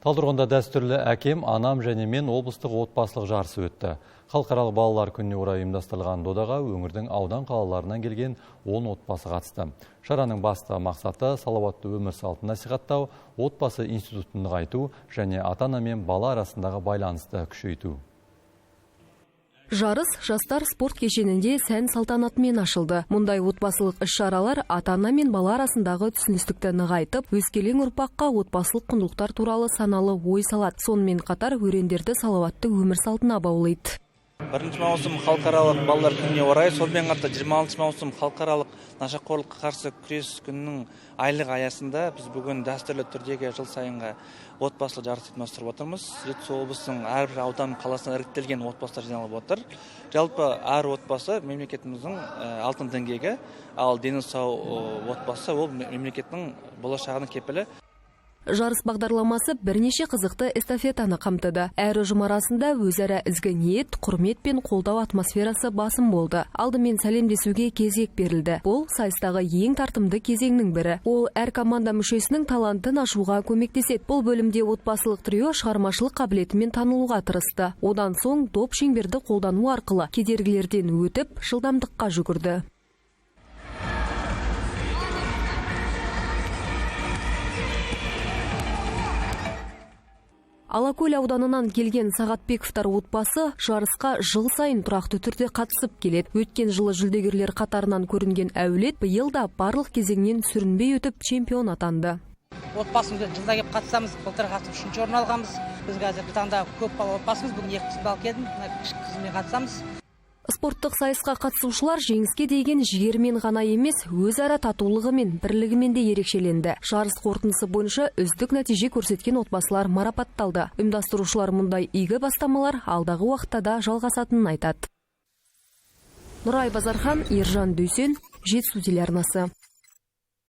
Талдықорғанда дәстүрлі «Әкем, анам және мен» облыстық отбасылық жарысы өтті. Халықаралық балалар күніне орай ұйымдастырылған додаға өңірдің аудан қалаларынан келген 10 отбасы қатысты. Шараның басты мақсаты – салауатты өмір салтын насихаттау, отбасы институтын нығайту және ата-ана мен бала арасындағы байланысты күшейту. Жарыс жастар спорт кешенінде сән салтанатымен ашылды. Мұндай отбасылық іс-шаралар ата-ана мен бала арасындағы түсіністікті нығайтып, өскелең ұрпаққа отбасылық құндылықтар туралы саналы ой салады. Сонымен қатар өрендерді салауатты өмір салтына баулиды. 1 маусым Халықаралық балалар күніне орай, сонымен қатар 26 маусым Халықаралық нашақорлыққа қарсы күрес күнінің айлығы аясында біз бүгін дәстүрлі түрдегі жыл сайынғы отбасылық жарыс ұйымдастырып отырмыз. Жетісу облысының әрбір аудан, қаласынан іріктелген отбасылар жиналып отыр. Жалпы, әр отбасы – мемлекетіміздің алтын діңгегі, ал дені сау отбасы – ол мемлекеттің болашағының кепілі. Жарыс бағдарламасы бірнеше қызықты эстафетаны қамтыды. Әр ұжым арасында өзара ізгі ниет, құрмет пен қолдау атмосферасы басым болды. Алдымен сәлемдесуге кезек берілді. Бұл – сайыстағы ең тартымды кезеңнің бірі. Ол әр команда мүшесінің талантын ашуға көмектеседі. Бұл бөлімде отбасылық трио шығармашылық қабілетімен танылуға тырысты. Одан соң доп шеңберді қолдану арқылы кедергілерден өтіп, жылдамдыққа жүгірді. Алакөл ауданынан келген Сағатбековтар отбасы жарысқа жыл сайын тұрақты түрде қатысып келеді. Өткен жылы жүлдегерлер қатарынан көрінген әулет биыл да барлық кезеңнен сүрінбей өтіп, чемпион атанды. Отбасымызбен жылда келіп қатысамыз. Былтыр қатысып, үшінші орын алғанбыз. Біз қазіргі таңда көп балалы отбасымыз. Бүгін екі қызымды алып келдім, мына кіші қызыммен қатысамыз. Спорттық сайысқа қатысушылар жеңіске деген жігерімен ғана емес, өзара татулығымен, бірлігімен де ерекшеленді. Жарыс қорытындысы бойынша үздік нәтиже көрсеткен отбасылар марапатталды. Ұйымдастырушылар мұндай игі бастамалар алдағы уақытта да жалғасатынын айтады. Нұрай Базархан, Ержан Дүйсен, Жетісу телеарнасы.